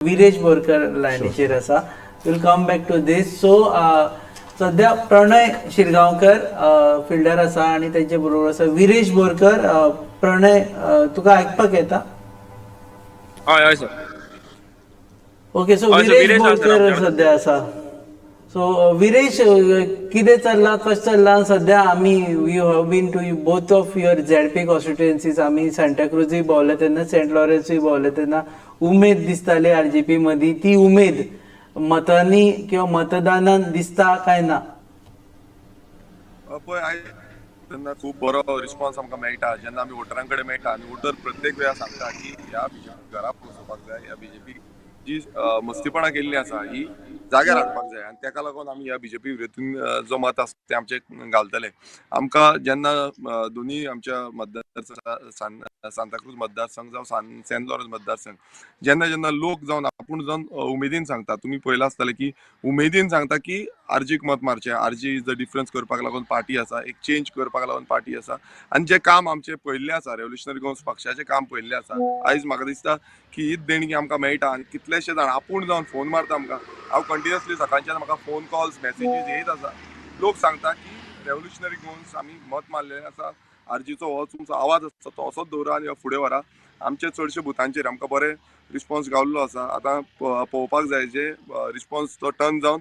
विरेश बोरकर लायनीचेर आसा. We'll come back to this. So सध्या Pranay Shirgaonkar fielder आसा आनी तेंचे बरोबर आसा विरेश बोरकर. प्रणय, तुका आयकपाक येता? हय हय सर. ओके, सो हय सर, विरेश विरेश आसा बोरकर आमच्या कडेन. सध्या आसा. सो विरेश, कितें चल्लां, कशें चल्लां सध्या? आमी you have been to both of your ZP constituencies. आमी सांताक्रुजूय भोंवले तेन्ना, सेंट लॉरन्सूय भोंवले तेन्ना उमेद दिसताली आरजीपी मदीं. ती उमेद मतांनी किंवा मतदानान दिसता काय ना? पळय, आयज तेन्ना खूब बरो रिस्पॉन्स आमकां मेळटा जेन्ना आमी वोटरां कडेन मेळटा आनी वोटर प्रत्येक वेळा सांगता की ह्या बीजेपी घरा पोचोवपाक जाय, ह्या बीजेपी जी मस्तीपणां केल्ली आसा ही जाग्यार हाडपाक जाय आनी तेका लागून आमी ह्या बीजेपी विरोधीन जो मत आसा ते आमचे घालतले. आमकां जेन्ना दोनी आमच्या मतदार सांताक्रूज मतदारसंघ जावं सेंट लॉरन्स मतदारसंघ, जेन्ना जेन्ना लोक जावन आपूण जावन उमेदीन सांगता, तुमी पळयलां आसतलें की उमेदीन सांगता की आरजीक मत मारचें, आरजी is the difference करपाक लागून पार्टी आसा, एक चेंज करपाक लागून पार्टी आसा. आनी जें काम आमचें पळयल्लें आसा, रेव्होल्युशनरी गोवन्स पक्षाचें काम पळयल्लें आसा, आयज म्हाका दिसता की हीच देणगी आमकां मेळटा आनी कितलेशे जाण आपूण जावन फोन मारता आमकां. हांव कंटिन्युअसली सकाळच्यान म्हाका फोन कॉल्स, मॅसेजीस येयत आसा. लोक सांगता की रेव्होल्युशनरी गोवन्स आमी मत मारलेलें आसा, आरजीचो हो तुमचो आवाज आसा तो असोच दवरा आनी फुडें व्हरा. आमचे चडशे बुथांचेर आमकां बरे रिस्पॉन्स गावल्लो आसा. आतां पळोवपाक जाय जे रिस्पॉन्स तो टर्न जावन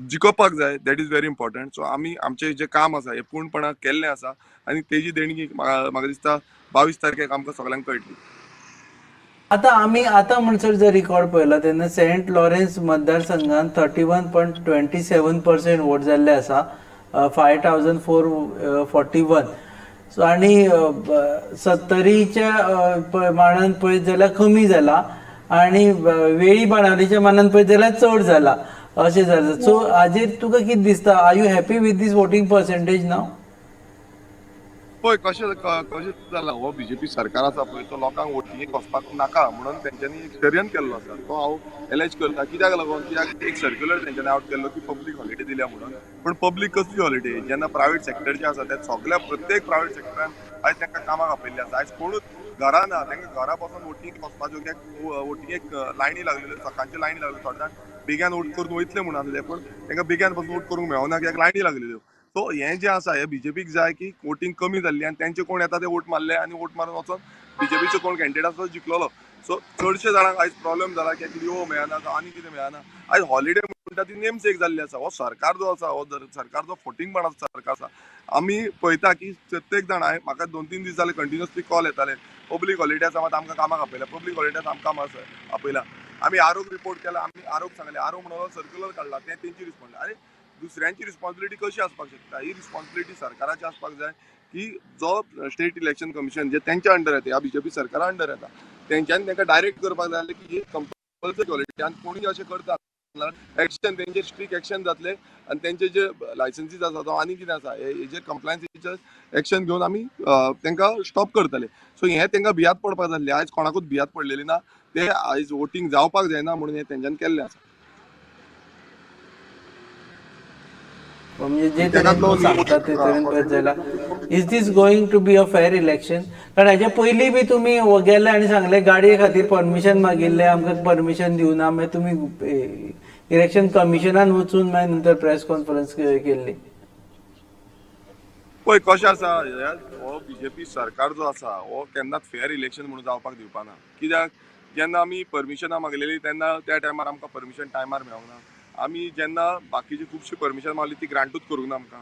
जिखोवपाक जाय, that is very important. So आमी आमचें जें काम आसा हें पूर्णपणान केल्लें आसा आनी तेजी देणगी म्हाका दिसता 22 तारखेक आमकां सगल्यांक कळटली. आता आमी आतां म्हणसर जर रिकॉर्ड पळयला तेन्ना सेंट लॉरेन्स मतदारसंघात 31.27% vote जाल्ले आसा, 5441. सो आनी सत्तरीच्या मानान पळयत जाल्यार कमी जाला आनी वेळी बाणावलीच्या मानान पळयत जाल्यार चड जाला अशें जालां. सो हाजेर तुका कितें दिसता? Are you happy with this voting percentage now? पळय, कशें कशें जालां, हो बीजेपी सरकार आसा पळय तो लोकांक वोटिंगेक वचपाक नाका म्हणून तेंच्यांनी एक षडयंत्र केल्लो आसा. तो हांव एलेज करता. कित्याक लागून? कित्याक एक सर्क्युलर तेंच्यांनी आवट केल्लो की पब्लीक हॉलिडे दिल्या म्हणून. पूण पब्लीक कसली हॉलिडे? जेन्ना प्रायवेट सेक्टर जे आसा ते सगल्या प्रत्येक प्रायवेट सेक्टरान आयज तांकां कामाक आपयल्ले आसा. आयज कोणूच घरा ना, तांकां घरा बसून वोटिंगेक वचपाच्यो, कित्याक वोटिंगेक लायनी लागलेल्यो, सकाळच्यो लायनी लागल्यो. थोडे जाण बेग्यान वोट करून वयतले म्हणून आसले, पूण तांकां बेग्यान बसून वोट करूंक मेळना कित्याक लायनी लागलेल्यो. सो हें जें आसा हें बीजेपीक जाय की वोटींग कमी जाल्ली आनी तेंचे कोण येता ते वोट मारले आनी वोट मारून वचोन बीजेपीचे कोण कॅन्डिडेट आसा तो जिखलेलो. सो चडशे जाणांक आयज प्रॉब्लेम जाला की लिओ मेळना जावं आनी कितें मेळना. आयज हॉलिडे म्हणटा ती नेमसेक जाल्ली आसा. हो सरकार जो आसा, हो सरकार जो फटींगपणाचो सरकार आसा. आमी पळयता की प्रत्येक जाण, म्हाका 2-3 दीस जाले कंटिन्युअसली कॉल येताले, पब्लीक हॉलिडे आसा मात आमकां कामाक आपयला, पब्लीक हॉलिडे आसा आमकां कामाक आपयला. आमी आरोग रिपोर्ट केला, आमी आरोग सांगले, आरोग म्हणून सर्क्युलर काडला, तें तेंची रिस्पॉन्सिबिलिटी. आरे, दुसऱ्यांची रिस्पॉन्सिबिलिटी कशी आसपाक शकता? ही रिस्पॉन्सिबिलिटी सरकाराची आसपाक जाय की जो स्टेट इलेक्शन कमिशन जे तेंच्या अंडर येता, ह्या बीजेपी सरकारा अंडर येता, तेंच्यांनी तांकां डायरेक्ट करपाक जाय की ही कंपल्सरी हॉलिडे आनी कोणी अशें करता एक्शन तेंचेर स्ट्रीक एक्शन जातले आनी तेंचे जे लायसन्सीस आसा जावं आनी कितें आसा हेजेर कंप्लायन्सीचेर एक्शन घेवन आमी तांकां स्टॉप करतले. सो हें तांकां भियात पडपाक जाय. आयज कोणाकूच भियात पडलेली ना. ते आयज वोटींग जावपाक जायना म्हणून हें तेंच्यांनी केल्लें आसा. म्हणजे जे तरेन तूं सांगता ते तरेन पळयत जाल्यार is this going to be a fair election? कारण हेच्या पयलीं बी तुमी गेले आनी सांगले गाडये खातीर परमिशन मागिल्लें, आमकां परमिशन दिवना, मागीर तुमी इलेक्शन कमिशनान वचून मागीर नंतर प्रेस कॉन्फरन्स केल्ली. पळय कशें आसा, हो बीजेपी सरकार जो आसा हो केन्नाच फेअर इलेक्शन म्हणून जावपाक दिवपाना. कित्याक जेन्ना आमी परमिशनां मागलेली तेन्ना त्या टायमार आमकां परमिशन टायमार मेळोंक ना. आमी जेन्ना बाकीची खुबशी परमिशन मागली ती ग्रांटूच करूंक ना आमकां.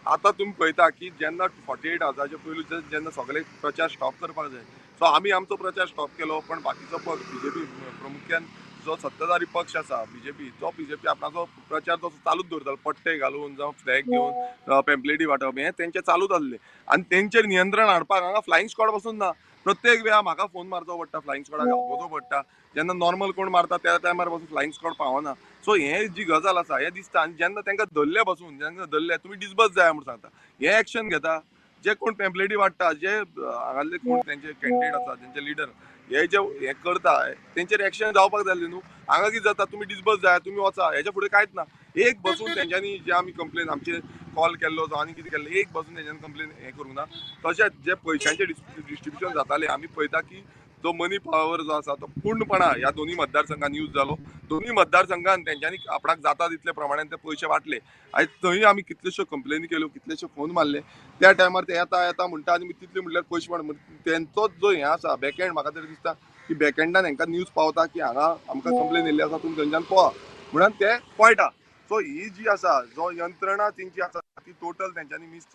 आतां तुमी पळयता की जेन्ना 48 आवर्साच्या पयलू जेन्ना सगळे प्रचार स्टॉप करपाक जाय, सो आमी आमचो प्रचार स्टॉप केलो, पण बाकीचो पक्ष बीजेपी, प्रामुख्यान जो सत्ताधारी पक्ष आसा बीजेपी, तो बीजेपी आपणाचो प्रचार तो चालूच दवरतालो, पट्टे घालून जावं फ्लॅग घेवन पेम्पलेटी वांटप हें तेंचें चालूच आसलें. आनी तेंचेर नियंत्रण हाडपाक हांगा फ्लायिंग स्क्वॉड पसून ना. प्रत्येक वेळा म्हाका फोन मारचो पडटा, फ्लायिंग स्क्वॉडाक आपोवचो पडटा. जेन्ना नॉर्मल कोण मारता त्या टायमार पासून फ्लायिंग स्क्वॉड पावना. सो हें जी गजाल आसा हें दिसता. आनी जेन्ना तांकां धरले पासून, जेन्ना धरले तुमी डिसबस जाय म्हूण सांगता, हें एक्शन घेता. जे कोण पेम्पलेटी वांट्टा, जे हांगासले कोण तेंचे कॅन्डिडेट आसा, तेंचे लिडर हे जे हे करता तेंचेर एक्शन जावपाक जाय न्हू. हांगा कितें जाता, तुमी डिसबस जाय, तुमी वचा, हेच्या फुडें कांयच ना. एक बसून तेंच्यांनी जे आमी कंप्लेन आमचे कॉल केल्लो जावं आनी कितें केल्लें, एक बसून तेंच्यांनी कंप्लेन हें करूंक ना. तशेंच जे पयशांचें डिस्ट्रिब्युशन जातालें, आमी पळयता की जो मनी पावर जो आसा तो पूर्णपणा ह्या दोन्ही मतदारसंघान यूज जालो. दोन्ही मतदारसंघान तेंच्यांनी आपणाक जाता तितले प्रमाणान ते पयशे वांटले. आयज थंय आमी कितल्योश्यो कंप्लेनी केल्यो, कितलेशे फोन मारले. त्या टायमार ते येता येता म्हणटा आनी तितले म्हणल्यार पयशे वांट. तेंचोच जो हें आसा बॅकएंड, म्हाका तरी दिसता की बॅकएंडान हेंकां न्यूज पावता की हांगा आमकां कंप्लेन येयल्ली आसा, तुमी थंयच्यान पळा म्हणून ते पळटा. सो ही जी आसा जो यंत्रणा तेंची आसा ती टोटल तेंच्यांनी मीस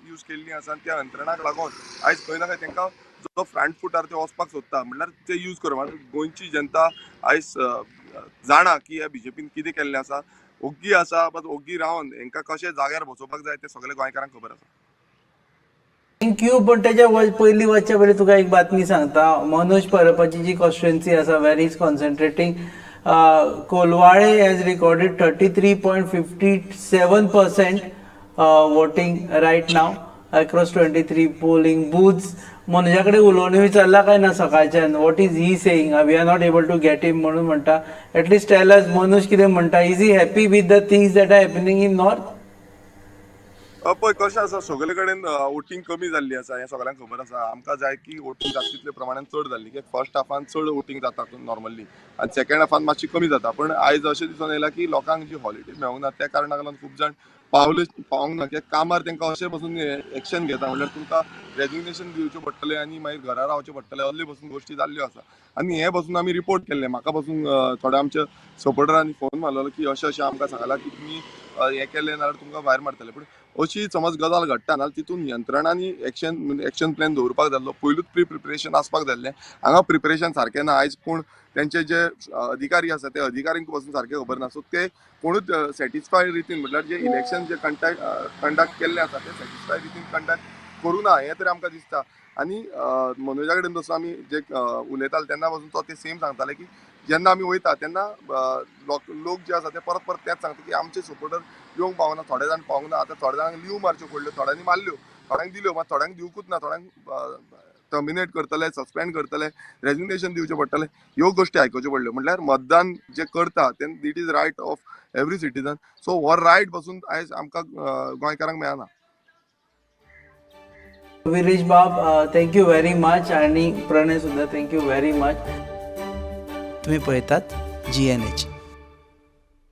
यूज केल्ली आसा आनी त्या यंत्रणाक लागून आयज खंय ना खंय तेंकां जो फ्रंट फुटार ते वचपाक सोदता म्हणल्यार ते यूज करप. गोंयची जनता आयज जाणा की ह्या बीजेपीन कितें केल्लें आसा, ओग्गी आसा, बट ओग्गी रावन हेंकां कशें जाग्यार बसोवपाक जाय तें सगळें गोंयकारांक खबर आसा. Thank you. पण तेच्या पयलीं वचच्या पयलीं तुका एक बातमी सांगता. मनोज परबाची जी कॉन्स्टिट्युएन्सी आसा, where he's concentrating, Colvale has recorded 33.57% voting right now across 23 polling booths. Manoja कडेन उलोवणी विचारला काय ना सकाळच्यान? What is he saying? We are not able to get him म्हणून म्हणटा. एटलिस्ट टेल अस, मनोज कितें म्हणटा? Is he happy with the things that are happening in north? पळय कशें आसा, सगळे कडेन वोटींग कमी जाल्ली आसा हें सगळ्यांक खबर आसा. आमकां जाय की वोटींग जाता तितले प्रमाणान चड जाल्ली, कित्याक फर्स्ट हाफान चड वोटींग जाता नॉर्मली आनी सेकंड हाफान मातशी कमी जाता. पण आयज अशें दिसून येयलां की लोकांक जी हॉलिडे मेळूंक ना त्या कारणाक लागून खूब जाण पावले पावूंक ना, कित्याक कामार तांकां अशें बसून एक्शन घेता म्हणल्यार तुमकां रेजिग्नेशन दिवचें पडटलें आनी मागीर घरा रावचें पडटलें, असले बसून गोश्टी जाल्ल्यो आसा. आनी हे बसून आमी रिपोर्ट केल्ले. म्हाका बसून थोड्या आमच्या सपोर्टरांनी फोन मारलेलो की अशें अशें आमकां सांगलां की तुमी हें केलें नाल्यार तुमकां भायर मारतले. पूण अशी समज गजाल घडटा नाल्यार तितून यंत्रणांनी एक्शन प्लॅन दवरपाक जाल्लो, पयलूच प्री प्रिपरेशन आसपाक जाल्लें. हांगा प्रिपरेशन सारकें ना. आयज कोण तेंचे जे अधिकारी आसा ते अधिकाऱ्यांक पसून सारकें खबर ना. सो ते कोणूच सॅटिस्फाय रितीन म्हटल्यार जे इलेक्शन जे कंडक्ट केल्लें आसा ते सॅटिस्फाय रितीन कंडक्ट करूं ना हें तरी आमकां दिसता. आनी मनोजा कडेन जसो आमी जे उलयताले तेन्ना पासून तो ते सेम सांगताले की जेन्ना आमी वयता तेन्ना लोक जे आसा ते परत परत तेच सांगता की आमचे सपोर्टर येवंक पावना, थोडे जाण पावूंक ना. आतां थोड्या जाणांक लीव मारच्यो पडल्यो, थोड्यांनी मारल्यो, थोड्यांक दिल्यो, मात थोड्यांक दिवकूच ना, थोड्यांक टर्मिनेट करतले, सस्पेंड करतले, रेजिग्नेशन दिवचें पडटलें, ह्यो गोश्टी आयकुच्यो पडल्यो. म्हटल्यार मतदान जे करता ते it is right of every citizen. So हो रायट बसून आयज आमकां गोंयकारांक मेळना. विरेश बाब, thank you very much आणि प्रणय सुद्धा thank you very much. तुम्ही पळयतात जीएनएच.